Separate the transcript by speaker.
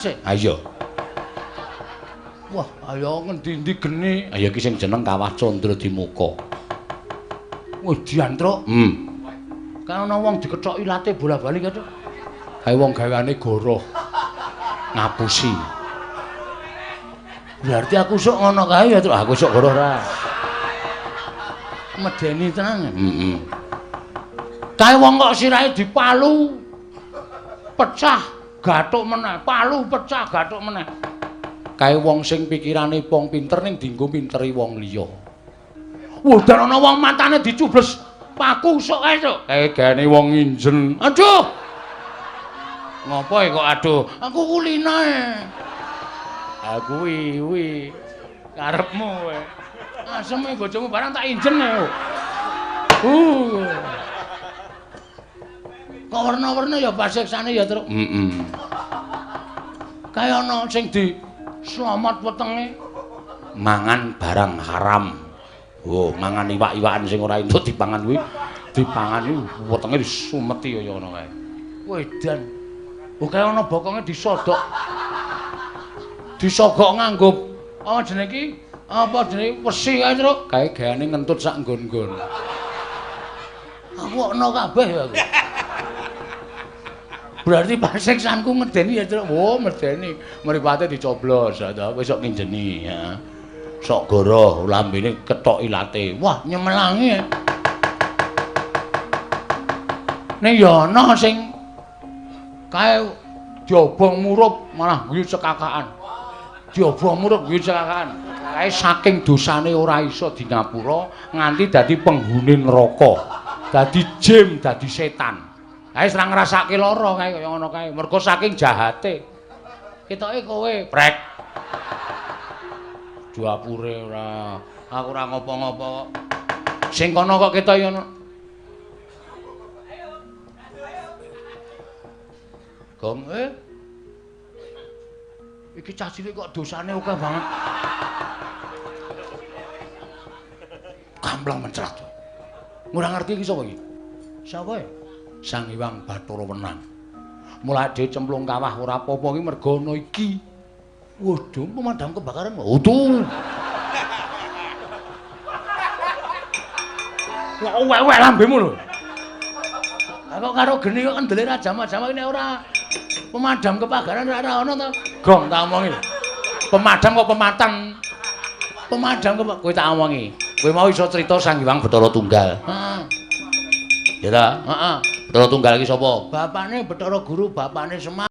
Speaker 1: Ha iya. Wah, ayo ngendi-endi geni. Ha iki sing jeneng Kawah Candra Dimuka. Wah, diantruk. Kae ana wong dikethok ilate bola-bali kae, Cuk. Kae wong gaweane goroh. Ngapusi. Berarti aku sok ngono kae ya, Truk. Aku sok goroh ora. Medeni tenan. Heeh. Kae wong kok sirahe dipalu pecah, gathuk meneh. Palu pecah, gathuk meneh. Kae wong sing pikirane wong pinter ning dienggo minteri wong liya. Wah, dan ana wong matane dicubles paku sok kae, Cuk. Kae gaene wong nginjen. Aduh. Ngopo kok aduh? Aku kulina e. Ha kuwi kuwi karepmu kowe. Aseme bojomu barang tak injen e. Kok werna-werna ya pasiksane ya, Truk. Heeh. Kae ana sing di slamet wetenge mangan barang haram. Oh, mangan iwak-iwakan sing ora entuk dipangan kuwi, dipangan iki wetenge disumeti kaya ngono kae. Wedan. Oh, kae ana bokonge disodok. Disogok nganggo apa jenenge iki? Apa jenenge wesi kae, Truk? Kae gaweane ngentut sak nggon-nggon. Aku ana kabeh ya aku. Berarti pasiksanku medeni ya, Truk. Oh, medeni. Mripate dicoblos, ya ta. Kowe sok nginjeni, ya. Sok goroh lambene kethok ilate. Wah, nyemelangi. Ning ya ana sing kae diobong murup malah guyu cekakaan. Diobong murup guyu cekakaan. Kae saking dosane ora iso di ngapura nganti dadi penghuni neraka. Dadi jin, dadi setan. Kae ora ngrasake lara kae kaya ngono kae. Mergo saking jahate. Ketoke kowe prek. Dapure ora. Aku ora ngopo-ngopo kok. Sing kono kok ketoke ngono. Gong Iki cah cilik kok dosane akeh banget. Kampleng mencrat. Ora ngerti iki sapa iki? Sapa e? Sang Hyang Bathara Wenang. Mulai dhewe cemplung kawah ora apa-apa iki mergo ana iki. Waduh, pemadam kebakaran. Utuh. Kok wek-wek lambemu lho. Lah kok karo geni kok kendele ra jama-jama iki nek ora pemadam kebakaran ora ana to. Gong tak omongi. Pemadam kok pematang. Pemadam kok kowe tak omongi. Kowe mau iso crita Sang Hyang Bathara Tunggal. Heeh. Ya ta? Heeh. Bathara Tunggal iki sapa? Bapakne Bathara Guru, bapakne Semar.